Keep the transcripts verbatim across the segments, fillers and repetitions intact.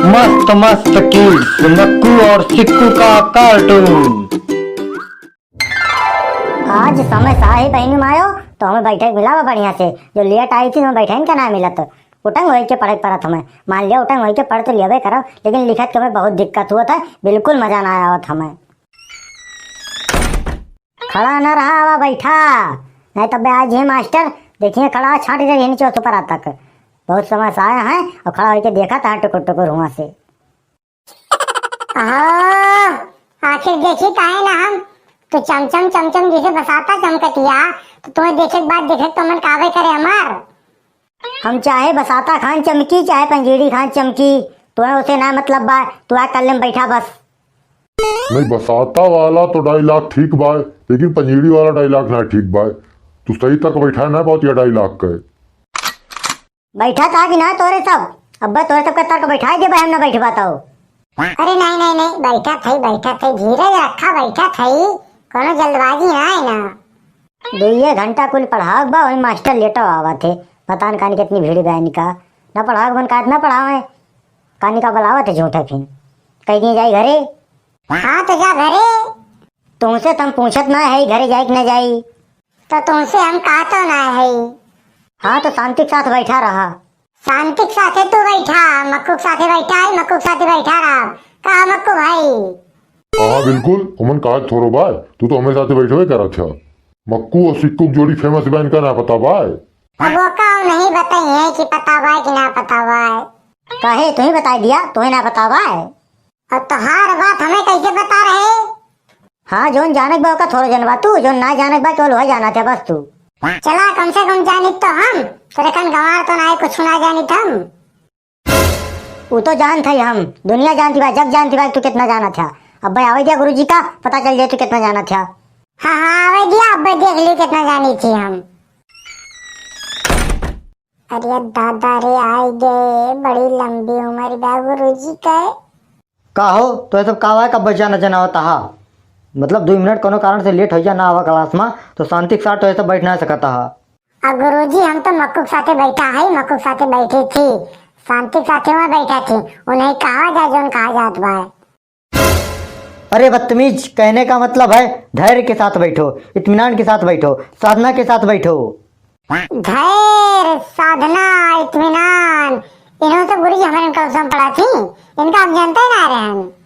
मस्त मस्त किड्स, मक्कू और सिक्कू का कार्टून। आज समय साहे बहिनी मायो, तो हमें बैठे के मिलावा बढ़िया से। जो लेट आई थी, हमें बैठे का ना मिलत। उटंग होई के पढ़े के पड़त हमें। मान लिया उटंग होई के पढ़ तो लियाबे करब, लेकिन लिखत के हमें बहुत दिक्कत हुआ था, बिल्कुल मजा ना आवत हमें। खड़ा ना रहा, आवा बैठा, नहीं तब आज ये मास्टर देखिए खड़ा छाट दे नीचे से ऊपर तक। बहुत समय से आया है और खड़ा होके देखा था टुकुर टुकुर हुआ से। आहो, आखिर देखी काहे ना हम, तो चमचम चमचम जैसे बसाता चमकतिया, तो तुम्हें देखे के बाद देखे तो मन कावे करे हमार। हम चाहे बसाता खान चमकी, चाहे पंजीरी खान चमकी, तुम्हें उसे ना मतलब बा, तू आ कल्ले में बैठा बस। नहीं, बसाता वाला तो डायलॉग ठीक बा, लेकिन पंजीरी वाला डायलॉग ना ठीक बा। तू सही तक बैठा ना पावत या डायलॉग के। बैठा था कि ना तोरे सब? अब्बे तोरे सब के तर्क बैठाए दे भाई, हम ना बैठबा तो। अरे नहीं, नहीं, नहीं, बैठा थई, बैठा थई, धीरज रखा, बैठा थई, कोनो जल्दबाजी ना है ना। दुइये घंटा कुल पढ़ावक बा, वही मास्टर लेटो आवत है। पता न कानी कितनी भीड़ बा इनका। ना पढ़ावक मन का इतना पढ़ावे, कानी का बुलावत है झूठा फिन। कह दिए जाई घरे। हाँ तो जा घरे। तुमसे तो हम पूछत ना है घरे जाई कि ना जाई। तो तुमसे हम कहतो ना है। हाँ, तो शांति के साथ बैठा रहा। शांति के साथे तू बैठा, मक्कू के साथे बैठा है, मक्कू के साथे बैठा रहा। का मक्कू भाई? हाँ, हाँ, बिल्कुल, उमन कहा थोरो बाय, तू तो हमारे साथे बैठबे करा था। मक्कू और सिक्कू की जोड़ी फेमस बा, इनका ना पता बाय। अब वो का नहीं बताई है कि पता बाय कि ना पता बाय। काहे, तुम्हें बता दिया, तुम्हें ना पता बाय। और तोहार बात हमें कैसे पता रहे? हाँ, जोन जानक बा ओका थोड़ो जनबा तू, जोन ना जानक बा केवल वह जानत है बस तू। चला, कम से कम जानित तो हम, तोरे कन गंवार तो ना है, कुछ ना जानित हम। उ तो जानत है हम, दुनिया जानती बा, जग जानती बा तू कितना जानत है। अब भाई आवे दिया गुरुजी का, पता चल जाए तू कितना जानत है। हाँ, हाँ, आवे दिया, अब देख ली कितना जानी थी हम। अरे दादा रे, आइ गए, बड़ी लंबी उम्र बा गुरुजी के। का हो, तो ये सब का हुआ, कब बचा न जनावत हा? मतलब, दुइ मिनट कोनो कारण से लेट हो जा ना आवा क्लास में, तो शांति के साथ तो ये सब बैठ ना सकत हा। अब गुरुजी, हम तो मक्कू के साथे बैठा है, मक्कू के साथे बैठी थी, शांति के साथे वहाँ बैठा थी, उन्हें कहा जा जोन कहा जात बा। अरे बदतमीज, कहने का मतलब है धैर्य के साथ बैठो, इत्मीनान के साथ बैठो, साधना के साथ बैठो। धैर्य, साधना, इत्मीनान, इन्हों सब गुरुजी हमारे इनका उसमें पढ़ा थी, इनका हम जानते ही ना रहे हैं।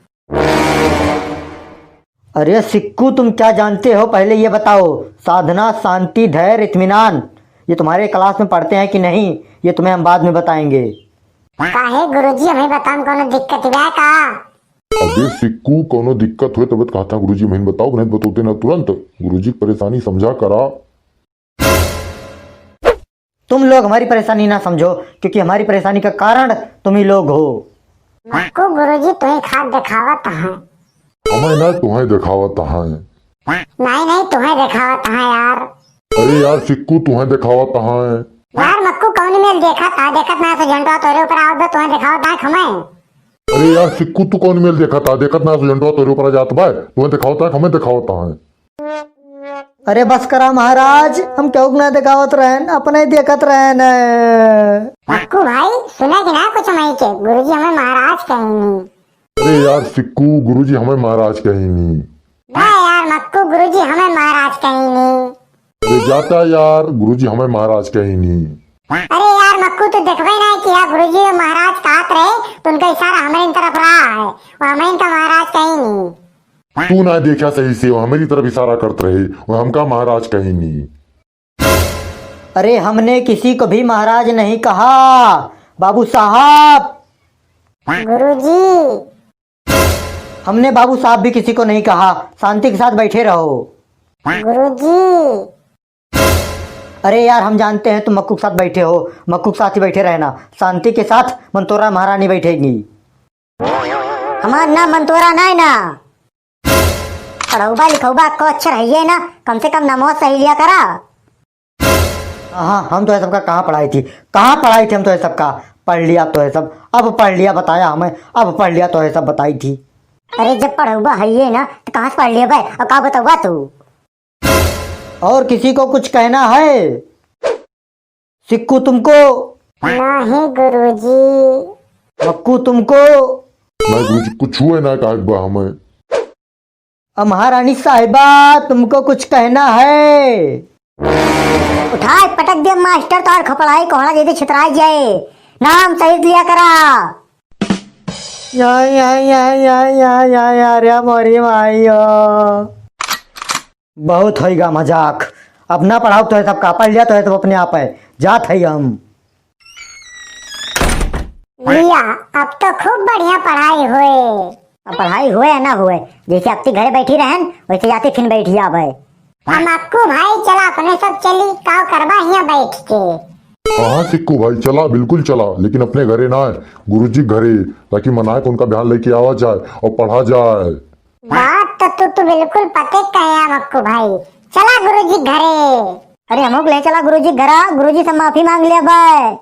अरे सिक्कू, तुम क्या जानते हो, पहले ये बताओ, साधना, शांति, धैर्य, इत्मीनान, ये तुम्हारे क्लास में पढ़ते हैं कि नहीं, ये तुम्हें हम बाद में बताएंगे। काहे गुरुजी, हमें बतान कोनो दिक्कत बा का? अबे सिक्कू, कौनो दिक्कत होए तब कहता गुरुजी, महीन बताओ, नहीं बतौते ना तुरंत। गुरुजी की परेशानी समझा करा। तुम लोग हमारी परेशानी ना समझो, क्योंकि हमारी परेशानी का कारण तुम ही लोग हो। मक्कू गुरुजी, तुम्हें खाद दिखावत हैं। हमें ना तुम्हें दिखावत हैं। नहीं, नहीं, तुम्हें दिखावत हैं यार। अरे यार सिक्कू, तुम्हें दिखावत हैं। यार मक्कू, कौन मेल देखत है? देखत ना तो झंडवा तोरे ऊपर आवत बा, तुम्हें दिखावत है हमें। अरे यार सिक्कू, तू कौन मेल देखत है? देखत ना तो झंडवा तोरे ऊपर आ जात बा, तुम्हें दिखावत है, हमें दिखावत है। अरे बस करा महाराज, हम केहू के ना देखावत रहन, अपने ही देखत रहन। मक्कू भाई, सुना कि ना कुछ मई के, गुरुजी हमें महाराज कहेनी। अरे यार सिक्कू, गुरुजी हमें महाराज कहेनी। ना यार मक्कू, गुरुजी हमें महाराज कहेनी। अरे जाता यार, गुरुजी हमें महाराज कहेनी। अरे यार मक्कू, तू देखबे ना कि यार गुरुजी महाराज कहत रहे, तो उनका इशारा हमारे तरफ रहा है, वो हमें इनका महाराज कहेनी। तू ना देखा सही से, वो हमारी तरफ इशारा करत रहे, वो हमका महाराज कहेनी। अरे हमने किसी को भी महाराज नहीं कहा बाबू साहब। गुरुजी। हमने बाबू साहब भी किसी को नहीं कहा, शांति के साथ बैठे रहो। गुरुजी। अरे यार, हम जानते हैं तुम मक्कू के साथ बैठे हो, मक्कू के साथ ही बैठे रहना। शांति के साथ मंतोरा महारानी बैठेगी। हमार नाम मंतोरा ना है ना। पढ़ौबा लिखौबा को अक्षर है ये ना, कम से कम नमो सही लिया करा। हाँ, हाँ, हम तो ये सबका कहाँ पढ़ाई थी, कहाँ पढ़ाई थी हम तो ये सबका? पढ़ लिया तो ये सब, अब पढ़ लिया बताया हमें, अब पढ़ लिया तो ये सब बताई थी। अरे जब पढ़ौबा है ये ना, तो कहाँ से पढ़ लिया भाई, और का बतौबा तू? और किसी को कुछ कहना है? सिक्कू तुमको? नहीं गुरुजी। मक्कू, तुमको। नहीं गुरुजी, कुछ हुए ना, कहे बा हमें। अब महारानी साहिबा, तुमको कुछ कहना है? उठाए पटक दे मास्टर, तोहार खपड़ाई कोहड़ा जैसे छितराई जाए। नाम सहित लिया करा। या, या, या, रे मोरी माई हो। बहुत होइगा मजाक। अब ना पढ़ाओ तो है सबका, पढ़ लिया तो है सब अपने आप है। जात है हम। लिया, अब तो खूब बढ़िया पढ़ाई होए। अब पढ़ाई होए या ना होए, जैसे अब ती घरे बैठी रहन, वैसे जाती फिन बैठी आवे। हम अक्कू भाई चला, अपने सब चली, काव करबा हियां बैठ के। हाँ, हाँ, सिक्कू भाई, चला, बिल्कुल चला, लेकिन अपने घरे ना, गुरुजी घरे, ताकि मनाए को उनका बयान लेके आवा जाए और पढ़ा जाए। बात तो तू, तू बिल्कुल पते कहे, हम अक्कू भाई, चला गुरुजी घरे। अरे, हमको ले चला गुरुजी घरा, गुरुजी से माफी मांग लिया भाई।